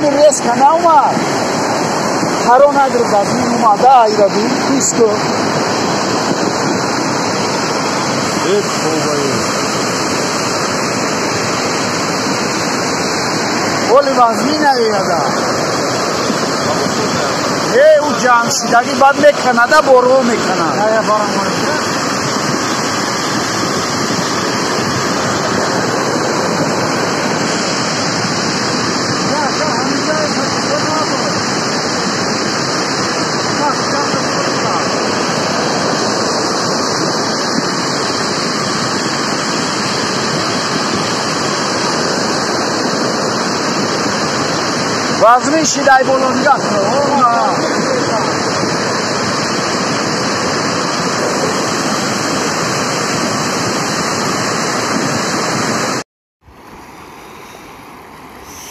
Ҳамин резко наомад. Қарор нагирифт аз ин омада айра бин кисто. Оли вазмин наеяда. Э, ӯ ҷамъшидагӣ баъд меканада, борҳо меканад. Вазмин шидай боло нигоҳ кун.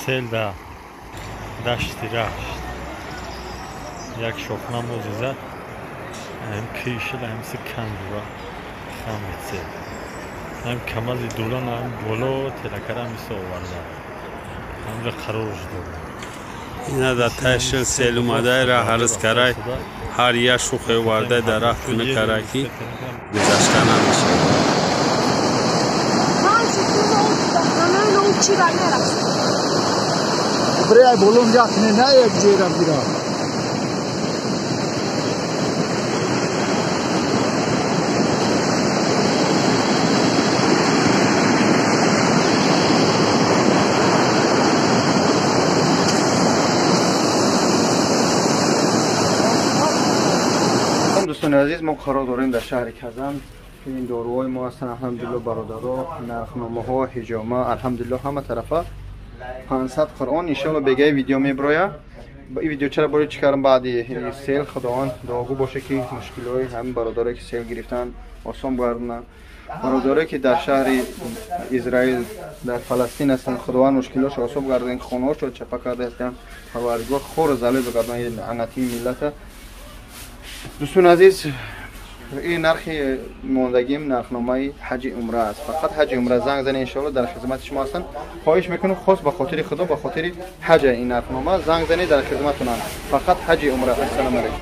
Сел да дашти Рашт як шохна мӯзиза ҳам кишил ҳам сикандура хамице ҳам камази дулан ҳам боло телакара мисо оварда ҳамҷа қарор шуда. Ина дар таи сел омадай раҳ ҳарз карай ҳар як шухе овардай дар раҳ куна карай ки гузашта намешавад. Брай болон як не на як ҷера бира. Дӯстони азиз, мо қарор дорем дар шаҳри Казан. Ин доруҳои мо ҳастанд, алҳамдулилло, бародаро, нархномаҳо, ҳиҷома, алҳамдулилло, ҳама тарафа 500 қуръон. Иншоалло бегаи видео меброя. Ин видео чара бори чӣ кардам баъди сел? Худованд дуогӯ боше ки мушкилиҳои ҳамин бародарое ки сел гирифтанд осон гардонанд. Бародарое ки дар шаҳри Израил, дар Фаластин ҳастанд, худованд мушкилиҳошо осон гардонад, хонаҳошо чапа карда ҳастанд, парвардигор хору залил бигардонад лаънатии миллата. Дӯстони азиз, ин нархи мондагим нархномаи ҳаҷи умра аст. Фақат ҳаҷи умра занг занед, иншоалло дар хизмати шумо ҳастанд. Хоҳиш мекунам, хос ба хотири Худо, ба хотири ҳаҷа ин нархнома занг занед, дар хизматунанд. Фақат ҳаҷи умра. Ассалому алайкум.